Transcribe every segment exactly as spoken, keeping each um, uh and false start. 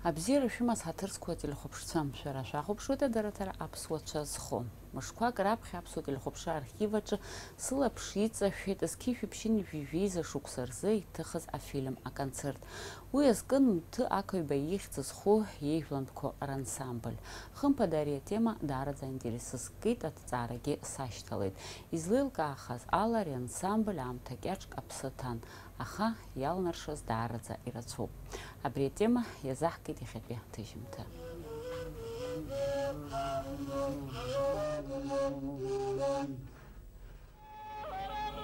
Абзиара шәымаз, ҳаҭыр зқәу ателехәаԥшцәа, шәара шәахәаԥшуеит адырраҭара Аԥсуа цәа зху. Мышқәак раԥхьа Аԥсуа телехәаԥшра архив аҿы сылаԥш иҵашәеит зқьи жәшәи ԥшьынҩажәи жәеиза шықәса рзы иҭыхыз афильм аконцерт. Уи азкын Мҭы Ақаҩба ихьӡ зху иеижәлантәқәа рансамбль. Хымԥада, ари атема даараӡа аинтерес сызкит, аҭҵаарагьы сашьҭалеит. Излеилкаахаз ала, ари ансамбль аамҭа кьаҿк аԥсы ҭан, аха иалнаршаз даараӡа ирацәоуп. Абри атема иазаҳкит иахьатәи ҳҭыжьымҭа.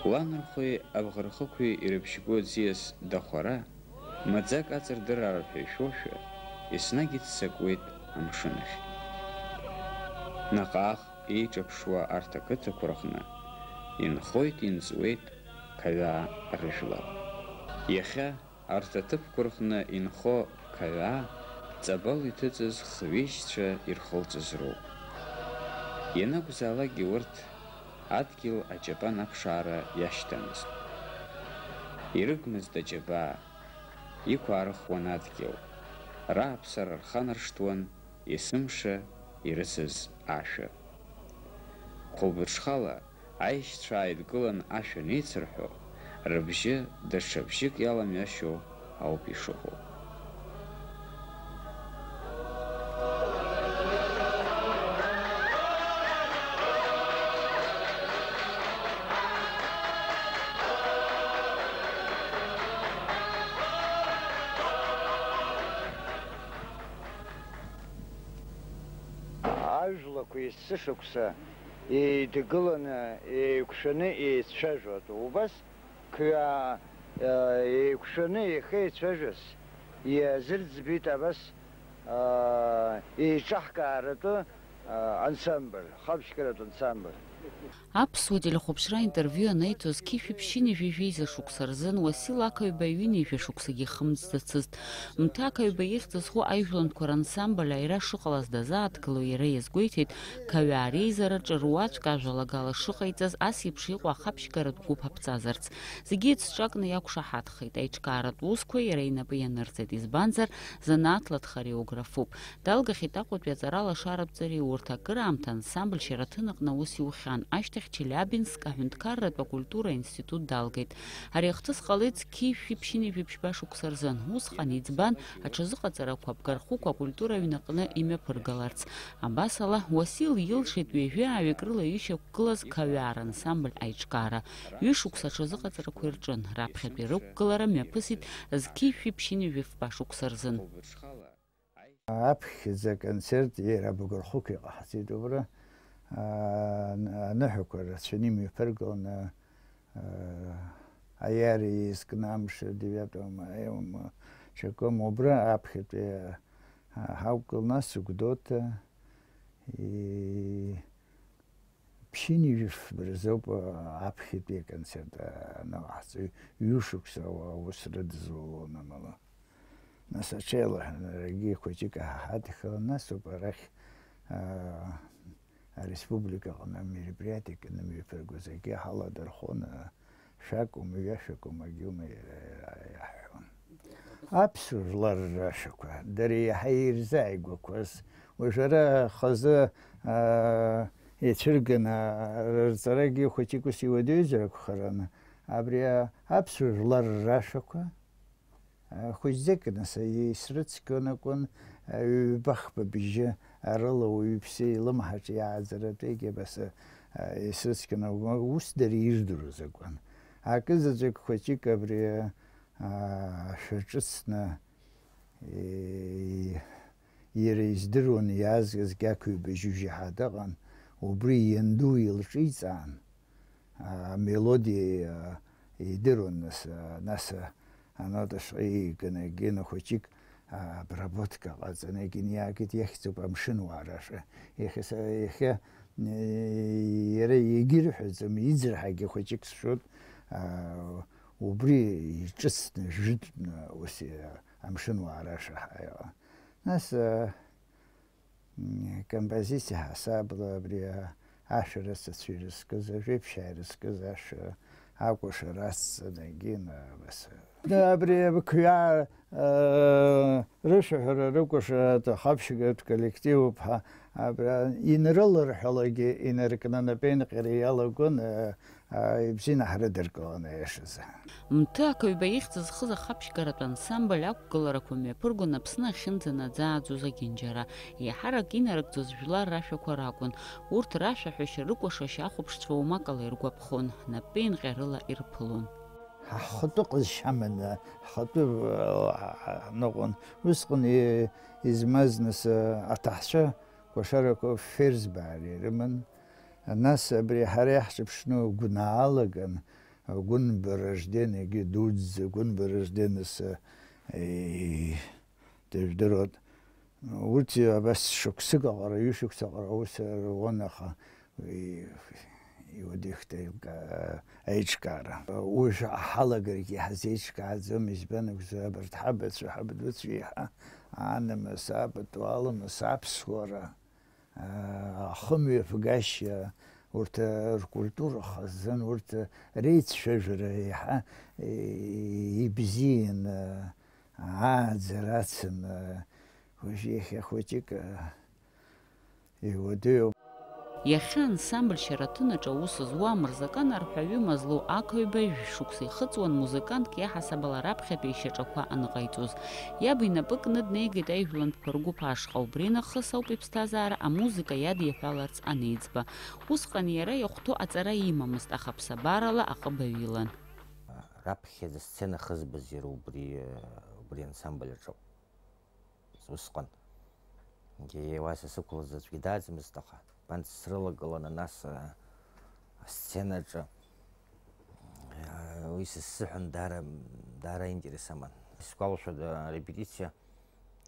Уанархәеи абӷархықәеи ирыбжьгоу аӡиас дахәара, маӡак аҵырдыраар ҳәа ишәошәа, еснагь иццакуеит амшын ахь. Наҟ-ааҟ еиҿаԥшуа арҭ ақыҭақәа рҟны инхоит, инҵуеит Қаҩаа рыжәлар. Иахьа арҭ аҭыԥқәа рҟны инхо Қаҩаа ҵабал иҭыҵыз хҩежьцәа ирхылҵыз роуп. Ианакәзаалакгьы урҭ адгьыл аҷапан аԥшаара иашьҭамызт. Ирыгмызт аџьабаа, иқәаарыхуан адгьыл, рааԥсара рханаршҭуан есымша ирыцыз ашәа. Хәылбыҽхала аишьцәа ааидкылан ашәа анеицырҳәо, рыбжьы даҽа бжьык иаламҩашьо ауп ишыҟоу. Ажәлақәа есышықәса еидгыланы, еиқәшәаны еицәажәоит. Убас Қҩаа, э, еиқәшәаны иахьеицәажәаз иазырӡбеит абас, э, еиҿаҳкааратәы, э, ансамбль, хаԥшьгаратә ансамбль. Аԥсуа телехәаԥшра интервиу анаиҭоз зқьи жәшәи ԥшьынҩажәи жәеиза шықәса рзын Уасил Ақаҩба ҩынҩажәа шықәсагьы ихымҵӡацызт. Мҭы Ақаҩба ихьӡ зху аижәлантәқәа рансамбль аира шыҟалаз дазааҭгыло иара иазгәеиҭеит, Қаҩаа реизараҿы руаӡәк ажәалагала шыҟаиҵаз, ас еиԥш иҟоу ахаԥшьгаратә гәыԥ аԥҵазарц. Зегьы еицҿакны иақәшаҳаҭхеит, аиҿкааратә усқәа иара инапы ианырҵеит, избанзар, занааҭла дхореографуп. Далгахьеит Аҟәатәи аҵаралашаратә ҵареи урҭ. Акыраамҭа ансамбль Шьараҭын аҟны аус иухьан, ашьҭахь Челиабинск аҳәынҭқарратә акультура институт далгеит. Ари ахҭыс ҟалеит зқьи жәшәи ԥшьынҩажәи ԥшьба шықәса рзын. Усҟан иӡбан аҽазыҟаҵарақәа абгархәқәа акультура аҩнаҟны имҩаԥыргаларц. Абасала, Уасил илшеит ҩажәи ааҩык рыла ишьақәгылаз Қаҩаа рансамбль аиҿкаара. Ҩышықәса аҽазыҟаҵарақәа ирҿын, раԥхьатәи рықәгылара мҩаԥысит зқьи жәшәи ԥшьынҩажәи фба шықәса рзын. Аԥхьаӡа аконцерт иара абгархәык иҟаҳҵеит убра, аа, аныҳәақәа рацәаны имҩаԥыргаланы, аа, аиааира еизкны амш девятого мая, м, ҽакым убра аԥхьатәи, аа, ҳақәгыл, нас Гәдоуҭа, и-, ԥшьынҩажәи фба рзоуп, аа, аԥхьатәи аконцерт, аа, аныҟаҳҵо, ҩышықәса аус рыдызулон амала. Нас аҽеилаҳәан, арагьы хәыҷык ҳа ҳадхалан, нас ауп арахь, аа, ареспублика аҟны америоприатиак анымҩаԥыргоз, акгьы ҳаладырхәон, аа, шәакәым, ҩашәакәым, акгьы аума иара, иара иаҳҳәон. Аԥсуа жәлар рашәақәа, дара иаҳа ирзааигәақәаз, уажә ара хазы, аа, ицәырганы, аа, рырҵарагьы хәыҷык ус иуадаҩызар акәхарын, абри, аа, аԥсуа жәлар рашәақәа, Хәыҷӡак нас исрыцқьон акәын, ҩба-хԥа бжьы арыла уаҩԥсы илымҳаҿ иааӡаратәы егьи абас, исрыцқьон акәын, ус дара ирдыруаз акәын. Акызаҵәык хәыҷык абри, ашәа ҿыцны, иара издыруан иаазгазгьы ақаҩба жьыжьаҳа дыҟан, убри ианду илҿиҵаан, амелодиа идыруан, нас, нас анотаҿ ииганы, Гена хәыҷык обработка ҟаҵаны, Гена иаагеит, иахьӡуп Амшынуаа раша. Иахьа са, иахьа, иара егьирҳәаӡом, иӡырҳагьы хәыҷык сшәоит, убри иҿыцны, жәытәны ус, Амшынуаа раша ҳәа иҟан. Нас, Композициа ҳасабла абри ашәарыцацәа ирызкыз, ажәеиԥшьаа ирызкыз ашәа акәашара ацҵаны, Гена, абас. Абри Қаҩаа Э, рышәаҳәара рыкәашара аҭахаԥшьгатә коллективуп ҳәа, абра инрыларҳәалагьы инаркны анапеинҟьара иалагон, э, э, ибзианы ҳрыдыркылон, аиашазы. Мҭы Ақаҩба ихьӡ зхыз ахаԥшьгаратә ансамбль ақәгыларақәа мҩаԥыргон Аԥсны ахьынӡанаӡааӡоз агьынџьара. Еиҳарак инарыгӡоз жәлар рашәақәа ракәын. Урҭ рашәаҳәашьа, рыкәашашьа ахәаԥшцәа уамакала иргәаԥхон, напеинҟьарыла ирԥылон. Ҳхатәы ҟазшьа аманы, ҳхатәы, а, ныҟәон. Усҟан и-, измаз нас, а, аҭаҳцәа кәашарақәа ферзбаар ирыман. Нас абри ҳара иаҳҿыԥшны гәнаалаган, гәынба рождениагьы дуӡӡа, гәынба рожденес, а, и-, дыжәдыруан. Урҭ абас шықәсык аҟара, ҩышықәса аҟара аус руан, аха и-, иуадаҩхеит аилка-, аиҿкаара. Уажә ҳалагарагьы ҳазеиҿкааӡом, избан акәзар, абарҭ ҳабацәа, ҳабдуцәа еиҳа анамыс, апату, аламыс, аԥсуара, ахымҩаԥгашьа, урҭ ркультура хазын, урҭ реицәажәара еиҳа ибзиан, ааӡара ацын, уажә иахьа хәыҷык иуадаҩуп. Иахьа ансамбль Шьараҭын аҿы аус зуа Мырзакан арҳәаҩы Мазлоу Ақаҩба жәшықәса ихыҵуан музыкантк иаҳасаб ала раԥхьатәи ишьаҿақәа аныҟаиҵоз. Иаб инапы кны днеигеит аижәлантәқәа ргәыԥ ашҟа, убри нахыс ауп иԥсҭазаара амузыка иадиҳәаларц анеиҵба. Усҟан иара иахәҭоу аҵара имамызт, аха ԥсабарала аҟыбаҩ илан. Раԥхьаӡа сцена хызбаз иара убри, убри ансамбль аҿы. Усҟан. Егьи уа са сықәлаз аӡәгьы дааӡамызт, аха бан срылагыланы нас, а, асценаҿы, а, уи сызсыҳәан даара, даара интерес аман. Исгәалашәоит, а, репетициа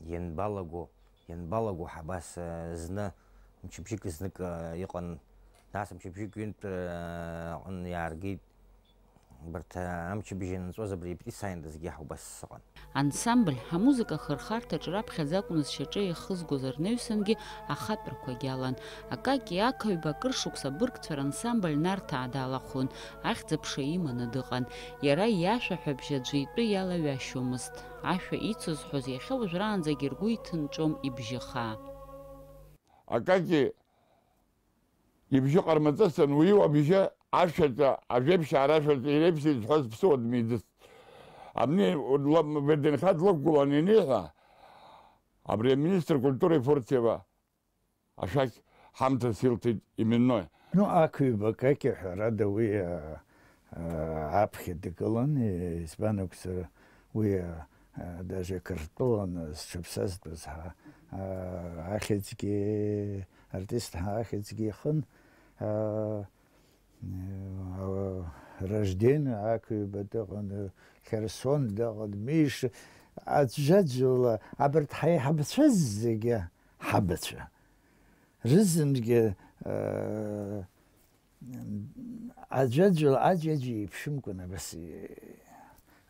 ианбалаго, ианбалаго ҳәа абас, а, зны мчыбжьык знык, а, иҟан, нас мчыбжьык ҩынтә, а, аҟны иааргеит. Убарҭ амчыбжь анынҵәоз абри еприсаиндазгьы ҳаубас сыҟан. Ансамбль, амузыка ахырхарҭаҿы раԥхьаӡа акәны зшьаҿа еихызгоз рнаҩсангьы ахатәрқәагь алан. Акаки Ақаҩба акыр шықәса абыргцәа рансамбль Нарҭаа далахәын, ахьӡ-аԥша иманы дыҟан. Иара иашәаҳәабжь аӡәы итәы иалаҩашьомызт. Ашәа ицызҳәоз иахьа уажәраанӡагьы ргәы иҭынҵәом ибжьы хаа. Акаки Ибжьы ҟармаҵысын, уи уабжьы ашәаҿы, ажәеиԥшьаа рашәаҿы иреиԥш изҳәоз ԥсуа дмидыст. Абни ла-, ВДНХ длықәгылан ианиҳәа, абри аминистр культуры Фурцева ашәақь ҳамҭас илҭеит именное. Ну, ақҩба какьа ҳәарада уи, а, а, аԥхьа дгылан, избан акәзар, уи, а, а, даже Қырҭтәылан зҽыԥсазтәыз ҳа, а, ахьӡгьы, артист ҳа ахьӡгьы ихын, а, а, Ражден ақҩба дыҟан, Херсон дыҟан, Миша, аӡәаӡәала абарҭ ҳаиҳабацәа зегьы ҳабацәа. Рызынгьы, а, Аӡәаӡәала, аӡәаӡәа еиԥшымкәан абас,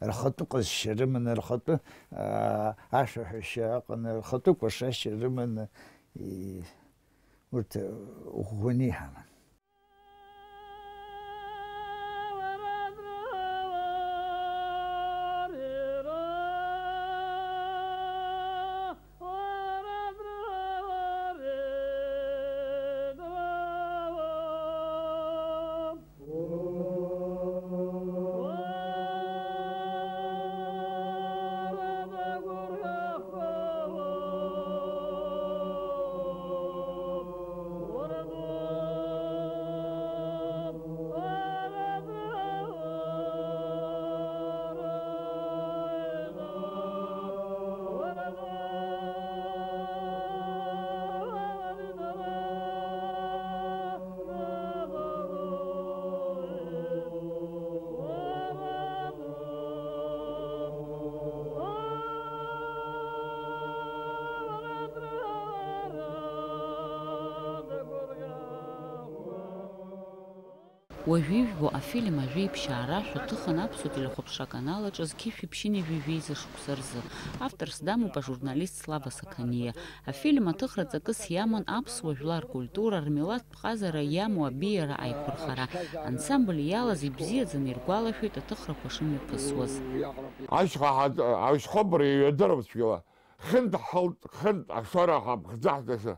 рхатәы ҟазшьа рыманы, рхатәы, аа, ашәаҳәашьа аҟаны, рхатәы кәашашьа рыманы, и-, урҭ ӷәӷәаны иҳаман. Уажәы ижәбо афильм Ажәеиԥшьаа рашәа ҭыхын аԥсуа телехәаԥшра аканал аҿы зқьи жәшәи ԥшьынҩажәи жәеиза шықәса рзы. Авторс дамоуп ажурналист Слава Сақаниа. Афильм аҭыхра ҵакыс иаман аԥсуа жәлар ркультура, рмилаҭтә ҟазара иамоу абеиара аиқәырхара. Ансамбль иалаз ибзиаӡаны иргәалашәоит аҭыхрақәа шымҩаԥысуаз. Ашьха ҳаҭ-, ашьхобра иҩадыруп цәгьала. Хынтә ҳхылт, хынтә ашара ҳаԥхӡаҳҵаша.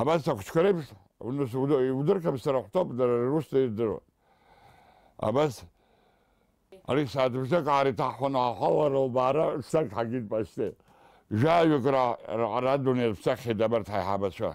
Абас ахәыҷқәа реиԥш, уныс-, уду-, иудырхьам, сара хәҭоуп, дара рус ирдыруан. Абас, ари сааҭыбжак аара иҭаҳхуан, аҳауа рылбаара шҭак ҳагеит Пасте. Жәаҩык ра-, ра-, радунеи рыԥсаххьеит абарҭ ҳаиҳабацәа.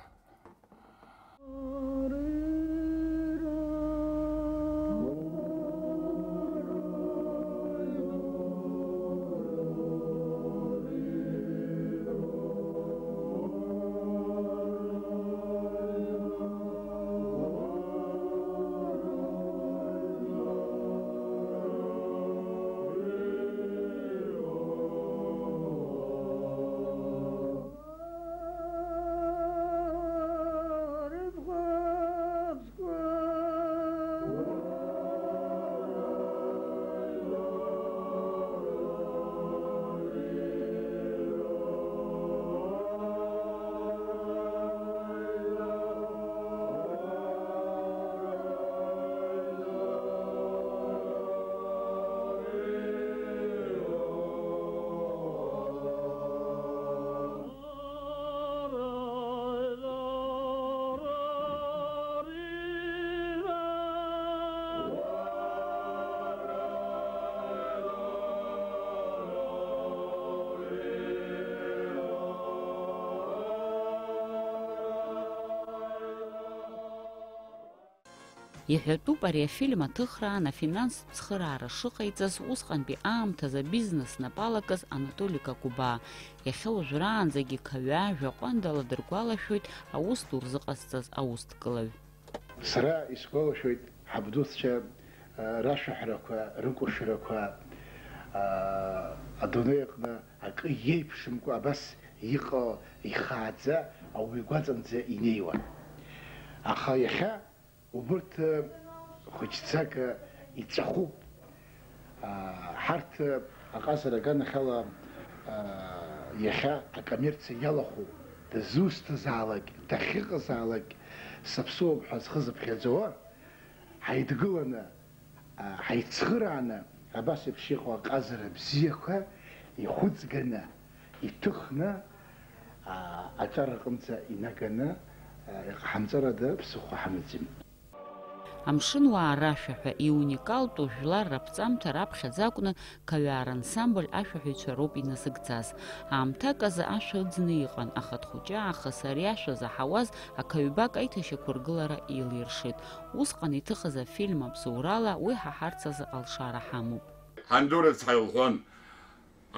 Иҳәатәуп ари афильм аҭыхраан афинанстә цхыраара шыҟаиҵаз усҟантәи аамҭазы абизнес напалакыз Анатоли Какубаа. Иахьа уажәраанӡагьы Қаҩаа жәаҟәандала дыргәалашәоит аус ду рзыҟазҵаз аусҭкылаҩ. Сара исгәалашәоит ҳабдуцәа, а, рашәаҳәарақәа, рыкәашарақәа, а, адунеи аҟны акы иеиԥшымкәа абас иҟоу ихааӡа ауаҩы игәаҵанӡа инеиуан. Аха иахьа убырҭ, э, хәыҷӡак, э, иҵәахуп. Аа, ҳарҭ, э, аҟазара аганахьала, аа, иахьа акоммерциа иалахәу, дызусҭазаалак, дахьыҟазаалак, саԥсыуоуп ҳәа зхы зыԥхьаӡауа, ҳаидгыланы, аа, ҳаицхырааны, абас еиԥш иҟоу аҟазара бзиақәа ихәыҵганы, иҭыхны, аа, аҿар аҟынӡа инаганы, аа, иҟаҳамҵарада ԥсыхәа ҳамаӡам. Амшынуаа рашәа ҳәа иуникалтәу жәлар раԥҵамҭа раԥхьаӡа акәны Қаҩаа рансамбль ашәаҳәаҩцәа роуп иназыгӡаз. Аамҭак азы ашәа ыӡны иҟан, аха дхәыҷы аахыс ари ашәа заҳауаз ақаҩбак аиҭашьақәыргылара еилиршеит. Усҟан иҭыхыз афильм абзоурала уи ҳаҳарц азы алшара ҳамоуп. Ҳанду рыцҳа илҳәон,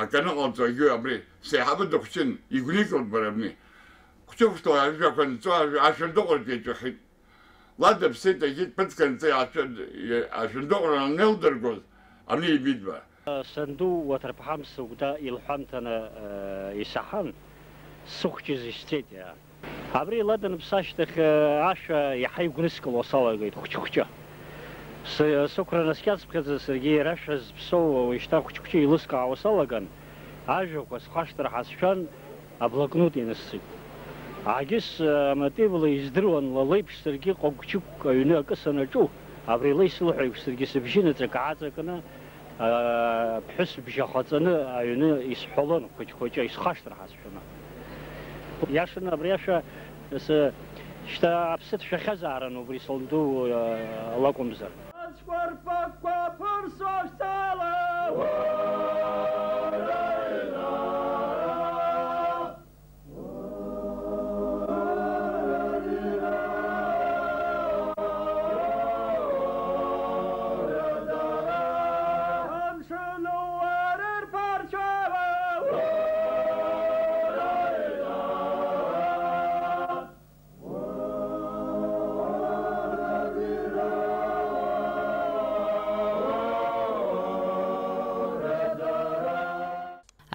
акы аныҟалҵогьы абри сеиҳабы дыхәҷын, игәникылт бара абни. Хәҷы-хәыҷла ажәақәа нҵәо, ажә-, ашәындыҟәра иаҿахьеит. Лада дыԥсит, егьит ԥыҭк анҵы ашәы-, ашәындыҟәра анылдыргоз, абни ибит ба. Санду уаҭарԥҳа Мсыгәда илҳәамҭаны, э, исаҳан, сыхәҷыз исҵеит иара. Абри ладаныԥсы ашьҭахь, э, ашәа иаҳа игәныскыло салагеит хәҷы-хәҷы. Сы-, сықәра наскьацыԥхьаӡа саргьы иара ашәа зыԥсоу уажәшьҭа хәҷы-хәҷы еилыскаауа салаган, ажәақәа схашҭыр ҳәа сшәан, аблокнот инысҵеит. Агьыс, э, амотивла издыруан, ла леиԥш саргьы ҟәагәчықәк аҩны акы санаҿу, абри ла исылҳәо еиԥш саргьы сыбжьы наҵак ааҵакны, аа, ԥҳәыс бжьахаҵаны аҩны исҳәалон, хәыҷ-хәыҷы исхашҭыр ҳәа сшәаны. Иашаны абри ашәа, сы-, шьҭа аԥсы ҭшәахьазаарын убри санду, аа, лакәымзар. Ацәқәырԥақәа ԥырсуашәҵала!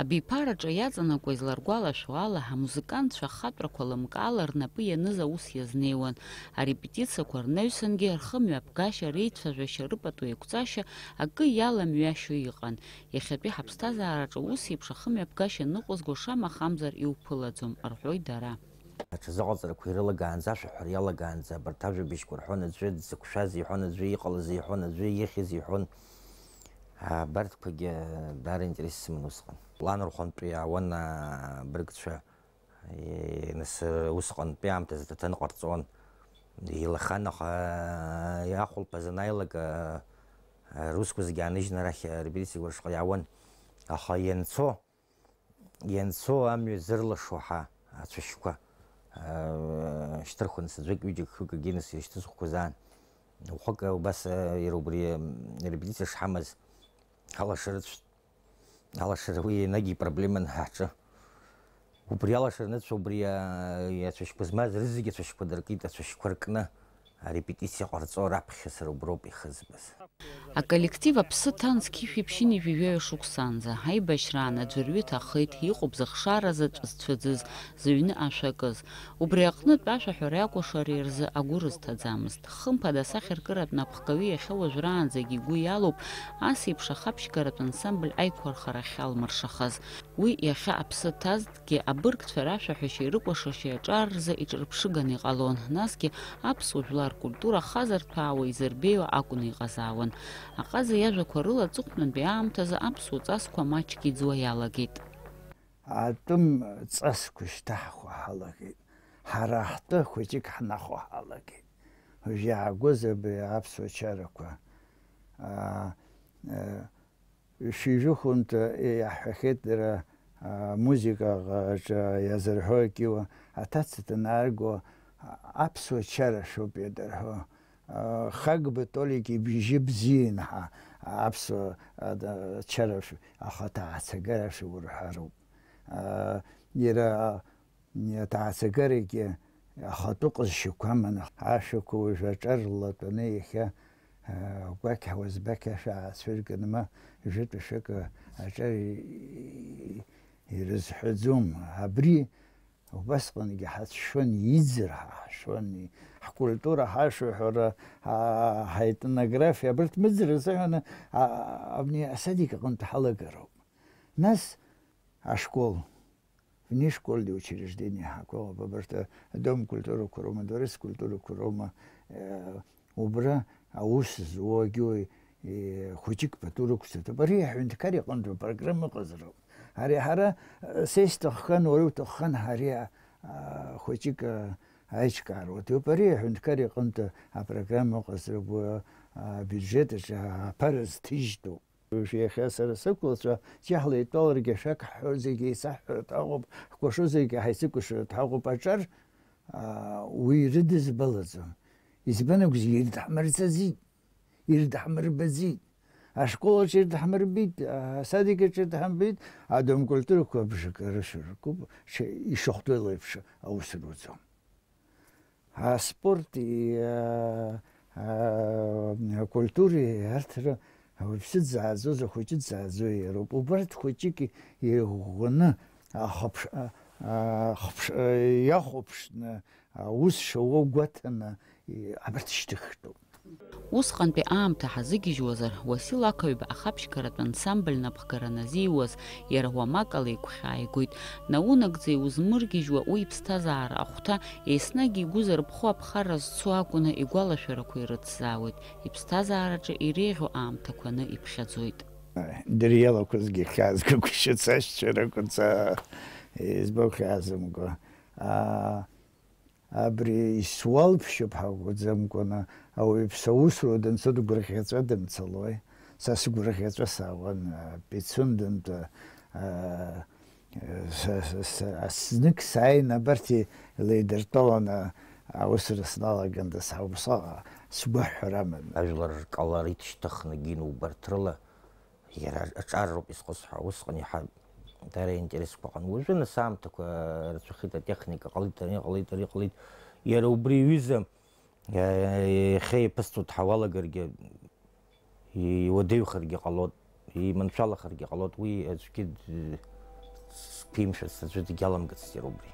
Биԥараҿы иаҵанакуа изларгәалашәо ала, амузыкантцәа ахатәрақәа лымкаала рнапы ианыз аус иазнеиуан. Арепетициақәа рнаҩсангьы рхымҩаԥгашьа, реицәажәашьа, рыпату еиқәҵашьа акы иаламҩашьо иҟан. Иахьатәи ҳаԥсҭазаараҿы ус еиԥш ахымҩаԥгашьа ныҟәызго шамахамзар иуԥылаӡом, рҳәоит дара. Аҽазыҟаҵарақәа ирылагаанӡа, ашәаҳәара иалагаанӡа, абарҭ ажәабжьқәа рҳәон аӡәы, дзықәшәаз иҳәон аӡәы, иҟалаз иҳәон аӡәы, ихьыз иҳәон. Абарҭқәагьы даара интерес сыман усҟан. Лан рхәынтәы иаауан абыргцәа, е, нас, усҟантәи аамҭазы аҭаҭын ҟарҵон. Илахан, аха, ахәылԥаз анааилак, а, русқәа зегьы ааныжьны арахь арепетициақәа рышҟа иаауан. Аха ианцо, ианцо амҩа зырлашо ҳа ацәашьқәа, а, шьҭырхуан, саӡәык, ҩыџьак, хҩык агьы нас ирышьҭызхқәаз аан. Уахык убас, а, иара убри, м, репетициа шҳамаз, алашара цә-, алашара уи енагь ипроблеман ҳаҿы. Убри алашара аныцәа, убри, а, ацәашьқәа змаз рызегь ацәашьқәа дыркит, ацәашьқәа ркны арепетициа ҟарҵо раԥхьа сара уброуп ихызбаз. Аколлектив аԥсы ҭан зқьышәи ԥшьынҩажәи жәаҩа шықәсаанӡа. Аибашьраан аӡәырҩы ҭахеит, иҟоуп зыхшара заҵә зцәыӡыз, зыҩны ашә акыз. Убри аҟнытә ашәаҳәареи акәашареи рзы агәы рызҭаӡамызт. Хымԥада, асахьаркыратә напхгаҩы иахьа уажәраанӡагь игәы иалоуп ас еиԥш ахаԥшьгаратә ансамбль аиқәырхарахь алмыршахаз. Уи иахьа аԥсы ҭазҭгьы абыргцәа рашәаҳәашьеи рыкәашашьеи аҿар рзы иҿырԥшыганы иҟалон, насгьы аԥсуа жәлар ркультура хазарҭәаауа изырбеиоу акәны иҟазаауан. Аҟаза иажәақәа рыла аҵыхәтәантәи аамҭазы аԥсуа ҵасқәа маҷк иӡуа иалагеит. Атәым ҵасқәа шьҭаҳхуа ҳалагеит. Ҳара ҳтәы хәыҷык ҳнахо ҳалагеит. Уажә иаагоз абри аԥсуа чарақәа. Аа, э, шәи жәохәынтә иаҳҳәахьеит дара, а, музыкаҿы иазырҳәо акьыуа, аҭаца данаарго, а, аԥсуа чара шәоуп иадырҳәо. А, Хагба Толик ибжьы бзиан ҳәа аԥсуа, а, да-, чара шә-, ахаҭа ацагара шәурҳәароуп. А, иара Аҭааӡагарагьы ахатәы ҟазшьақәа аман, ашәақәа уажә аҿар латәаны иахьа, а, гәакьа уазбақьа шәаацәырганы, ма жәытә шәакы аҿар и-, и-, ирызҳәаӡом. Абри убасҟангьы ҳацәшәон, иӡыр ҳа ҳшәон, ҳкультура, ҳашәаҳәара, ҳа-, ҳаетнографиа, абарҭ мыӡра азыҳәан, а, абни асадик аҟынтә ҳалагароуп. Нас ашкол. Внешкольные учреждения ҳақәоуп, абарҭ адом культурақәа роума, дворец культурақәа роума, э, убра аус зуагьы уи, э, хәыҷык пату рықәҵатәуп. Ари аҳәынҭқар иҟынтә апрограмма ыҟазароуп. Ари ҳара, э, са исҭаххан, уара уҭаххан, ҳари, а, хәыҷык, а, аиҿкаара уадаҩуп. Ари аҳәынҭқар иҟынтә апрограмма ыҟазароуп, уи, а, абиуџьет аҿы аԥара зҭыжьтәуп. Уажә иахьа сара сықәлацәа, ҷаҳла итәаларгьы ашәак ҳҳәо зегьы еицаҳҳәартә ҳаҟоуп, ҳкәашо зегьы ҳаицыкәашартә ҳаҟоуп, аҿар, аа, уи ирыдызбалаӡом. Избан акәзар, ирыдҳмырҵаӡеит, ирыдҳмырбаӡеит. Ашкол аҿы ирыдҳмырбеит, асадик аҿы ирыдҳмырбеит, адом культурақәа абжак рышәыркуп, ш-, ишахәҭоу еиԥш аус руӡом. Аспорти, а, а, акультуреи арҭ ра-, ауаҩԥсы дзааӡоз, ахәыҷы дзааӡо иароуп. Убарҭ хәыҷык иӷәӷәаны ахәаԥш-, а, а, хәаԥш-, а, иахәаԥшны аус шауа гәаҭаны, и-, абарҭ шьҭыхтәуп. Усҟантәи аамҭа ҳазыгьежьуазар, Уасил Ақаҩба ахаԥшьгаратә ансамбль напхгара назиуаз, иара уамак ала игәхьааигоит. Наунагӡа иузмыргьежьуа уи иԥсҭазаара ахәҭа, еснагь игәы зырԥхо аԥхарра зцу акәны игәалашәарақәа ирыцзаауеит, иԥсҭазаараҿы иреиӷьу аамҭақәаны иԥхьаӡоит. Дырҩегьых хьаазгақәшьац ашьцәа ракәӡа, избо хьаазымкәа. Аа, Абри исуалԥшьоуп ҳәа акәӡамкәаны, ауаҩԥсы аусура данцо дгәырӷьаҵәа дымцалои? Са сгәырӷьаҵәа саауан, а, Пицундантәи, а, са, са, са, знык сааин, абарҭ леидыртәаланы аусура сналаганда, са убасҟак сгәаҳәара аман. Ажәлар ркалара ишьҭыхны гьины убарҭ рыла Иара аҿар роуп изхысҳәаауа, усҟан иаҳа даара интересқәа ыҟан. Уажәы нас аамҭақәа рацәахеит, атехника ҟалеит, ари ҟалеит, ари ҟалеит. Иара убри аҩыза, иа-, иахьа иаԥысҵо дҳауалагаргьы, иуадаҩхаргьы ҟалоит, иманшәалахаргьы ҟалоит, уи аӡәгьы д-, Ԥимшәац аӡәы дагьаламгацт иара убри.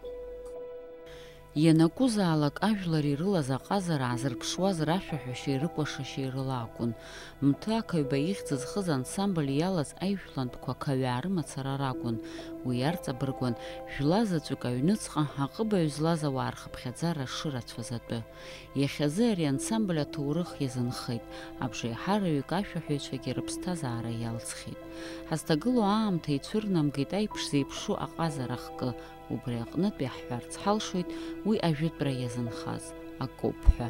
Ианакәызаалак ажәлар ирылаз аҟазара аазырԥшуаз рашәаҳәашьеи рыкәашашьеи рыла акәын. Мҭы ақаҩба ихьӡ зхыз ансамбль иалаз аижәлантәқәа қаҩаа рымацара ракәын. Уи арҵабыргуан, жәла заҵәык аҩныҵҟа аҟыбаҩ злаз ауаа рхыԥхьаӡара шырацәаз атәы. Иахьазы ари ансамбль аҭоурых иазынхеит, абжеиҳараҩык ашәаҳәаҩцәагьы рыԥсҭазаара иалҵхьеит. Ҳазҭагылоу аамҭа ицәырнамгеит аиԥш зеиԥшу аҟазара хкы, убри аҟнытә иаҳҳәарц ҳалшоит уи ажәытәра иазынхаз акоуп ҳәа.